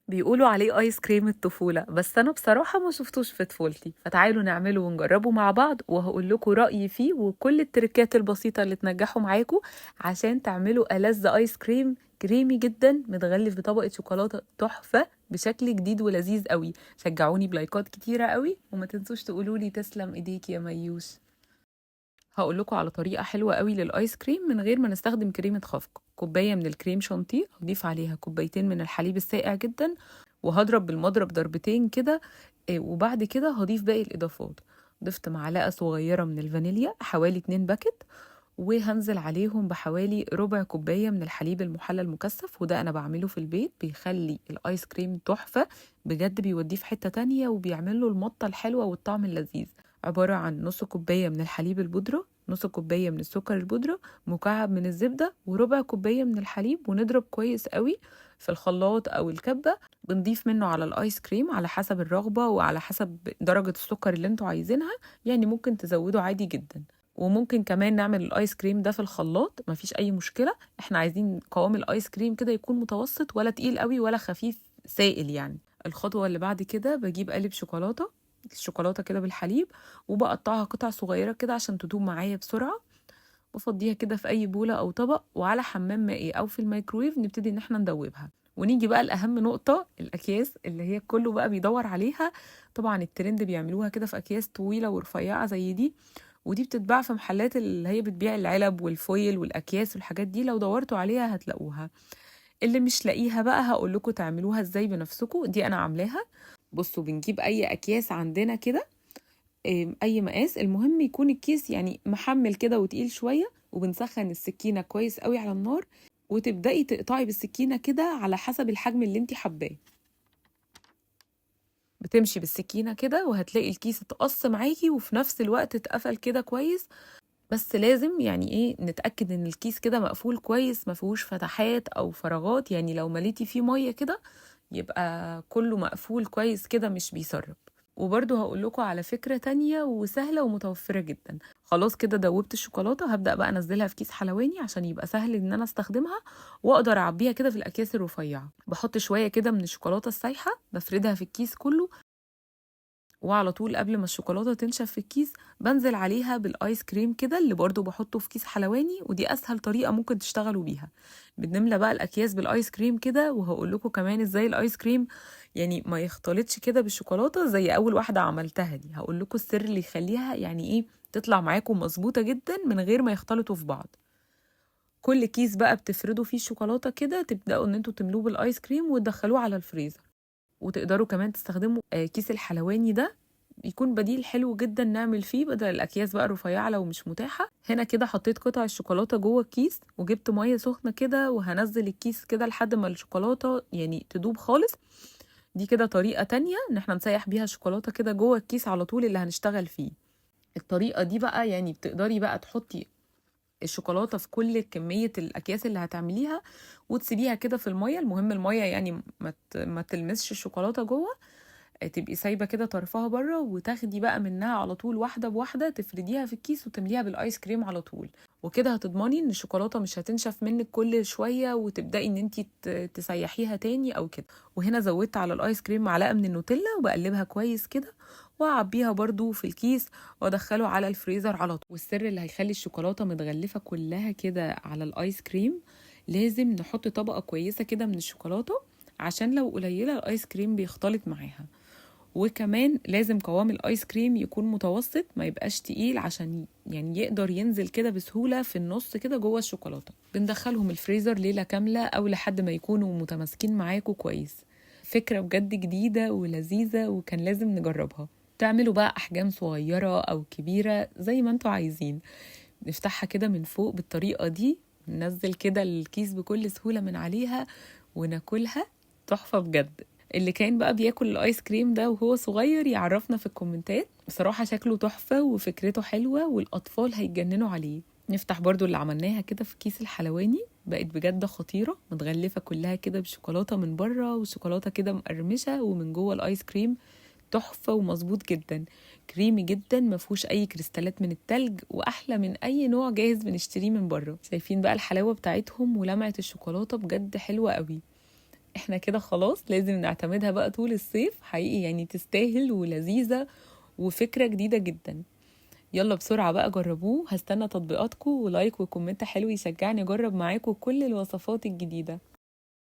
بيقولوا عليه آيس كريم الطفولة، بس أنا بصراحة ما شفتوش في طفولتي، فتعالوا نعمله ونجربه مع بعض وهقول لكم رأيي فيه وكل التركات البسيطة اللي تنجحوا معاكم عشان تعملوا ألذ آيس كريم كريمي جدا متغلف بطبقة شوكولاتة تحفة بشكل جديد ولذيذ قوي. شجعوني بلايكات كتيرة قوي وما تنسوش تقولوا لي تسلم ايديك يا ميوش. هقول لكم على طريقة حلوة قوي للآيس كريم من غير ما نستخدم كريمة خفق. كوباية من الكريم شانتيه هضيف عليها كوبايتين من الحليب الساقع جدا، وهضرب بالمضرب ضربتين كده، وبعد كده هضيف باقي الإضافات. ضفت معلقة صغيرة من الفانيليا حوالي 2 باكت، وهنزل عليهم بحوالي ربع كوباية من الحليب المحلى المكثف، وده أنا بعمله في البيت، بيخلي الآيس كريم تحفة بجد، بيوديه في حتة تانية وبيعمل له المطة الحلوة والطعم اللذيذ. عبارة عن نص كوباية من الحليب البودرة، نص كوباية من السكر البودرة، مكعب من الزبدة، وربع كوباية من الحليب، ونضرب كويس قوي في الخلاط أو الكبة. بنضيف منه على الآيس كريم على حسب الرغبة وعلى حسب درجة السكر اللي انتوا عايزينها، يعني ممكن تزودوا عادي جدا، وممكن كمان نعمل الآيس كريم ده في الخلاط مفيش أي مشكلة. احنا عايزين قوام الآيس كريم كده يكون متوسط، ولا تقيل قوي ولا خفيف سائل يعني. الخطوة اللي بعد كده بجيب قالب شوكولاتة، الشوكولاتة كده بالحليب، وبقطعها قطع صغيرة كده عشان تدوب معايا بسرعة، بفضيها كده في أي بولة أو طبق، وعلى حمام مائي أو في الميكرويف نبتدي إن احنا ندوبها. ونيجي بقى لأهم نقطة، الأكياس اللي هي كله بقى بيدور عليها. طبعا الترند بيعملوها كده في أكياس طويلة ورفيعة زي دي، ودي بتتباع في محلات اللي هي بتبيع العلب والفويل والأكياس والحاجات دي، لو دورتوا عليها هتلاقوها. اللي مش لاقيها بقى هقول لكم تعملوها ازاي بنفسكم، دي انا عاملاها. بصوا، بنجيب اي اكياس عندنا كده، اي مقاس، المهم يكون الكيس يعني محمل كده وتقيل شويه، وبنسخن السكينه كويس قوي على النار، وتبداي تقطعي بالسكينه كده على حسب الحجم اللي انت حباه. بتمشي بالسكينه كده وهتلاقي الكيس اتقص معاكي، وفي نفس الوقت اتقفل كده كويس. بس لازم نتأكد ان الكيس كده مقفول كويس، ما فيهوش فتحات او فراغات، يعني لو مليتي فيه ميه كده يبقى كله مقفول كويس كده مش بيسرب. وبرده هقول لكم على فكرة تانية وسهلة ومتوفرة جدا. خلاص كده دوبت الشوكولاتة، هبدأ بقى انزلها في كيس حلواني عشان يبقى سهل ان انا استخدمها واقدر اعبيها كده في الاكياس الرفيعة. بحط شوية كده من الشوكولاتة السايحة بفردها في الكيس كله، وعلى طول قبل ما الشوكولاتة تنشف في الكيس بنزل عليها بالايس كريم كده اللي برضو بحطه في كيس حلواني، ودي اسهل طريقة ممكن تشتغلوا بيها. بنملى بقى الاكياس بالايس كريم كده، وهقول لكم كمان ازاي الايس كريم ما يختلطش كده بالشوكولاتة زي اول واحدة عملتها دي. هقول لكم السر اللي يخليها تطلع معاكم مظبوطة جدا من غير ما يختلطوا في بعض. كل كيس بقى بتفردوا فيه الشوكولاتة كده، تبدأوا ان انتوا تملوه بالايس كريم وتدخلوه على الفريزر. وتقدروا كمان تستخدموا كيس الحلواني ده، بيكون بديل حلو جدا نعمل فيه بدل الاكياس بقى الرفيعه لو مش متاحه. هنا كده حطيت قطع الشوكولاته جوه الكيس، وجبت ميه سخنه كده وهنزل الكيس كده لحد ما الشوكولاته تدوب خالص. دي كده طريقه تانية ان احنا نسيح بيها الشوكولاته كده جوه الكيس على طول اللي هنشتغل فيه. الطريقه دي بقى بتقدري بقى تحطي الشوكولاته في كل كميه الاكياس اللي هتعمليها وتسيبيها كده في الميه. المهم الميه ما تلمسش الشوكولاته جوه، تبقي سايبه كده طرفها بره، وتاخدي بقى منها على طول واحده بواحده تفرديها في الكيس وتمليها بالايس كريم على طول. وكده هتضمني ان الشوكولاته مش هتنشف منك كل شويه وتبداي ان انتي تسيحيها تاني او كده. وهنا زودت على الايس كريم معلقه من النوتيلا وبقلبها كويس كده، واعبيها برضو في الكيس وادخله على الفريزر على طول. والسر اللي هيخلي الشوكولاته متغلفه كلها كده على الايس كريم، لازم نحط طبقه كويسه كده من الشوكولاته عشان لو قليله الايس كريم بيختلط معاها. وكمان لازم قوام الايس كريم يكون متوسط، ما يبقاش تقيل عشان يقدر ينزل كده بسهولة في النص كده جوه الشوكولاتة. بندخلهم الفريزر ليلة كاملة او لحد ما يكونوا متماسكين معاكم كويس. فكرة بجد جديدة ولذيذة وكان لازم نجربها. تعملوا بقى احجام صغيرة او كبيرة زي ما انتوا عايزين. نفتحها كده من فوق بالطريقة دي، ننزل كده الكيس بكل سهولة من عليها وناكلها. تحفة بجد. اللي كان بقى بياكل الايس كريم ده وهو صغير يعرفنا في الكومنتات. بصراحة شكله تحفة وفكرته حلوة والأطفال هيتجننوا عليه. نفتح برضو اللي عملناها كده في كيس الحلواني، بقت بجد خطيرة، متغلفة كلها كده بشوكولاتة من بره وشوكولاتة كده مقرمشة، ومن جوه الايس كريم تحفة ومظبوط جدا، كريمي جدا، ما فيهوش اي كريستالات من التلج، واحلى من اي نوع جاهز بنشتريه من بره. شايفين بقى الحلاوة بتاعتهم ولمعة الشوكولاتة بجد حلوة قوي. احنا كده خلاص لازم نعتمدها بقى طول الصيف، حقيقي يعني تستاهل ولذيذة وفكرة جديدة جدا. يلا بسرعة بقى جربوه، هستنى تطبيقاتكم و like و comment حلو يشجعني اجرب معاكم كل الوصفات الجديدة.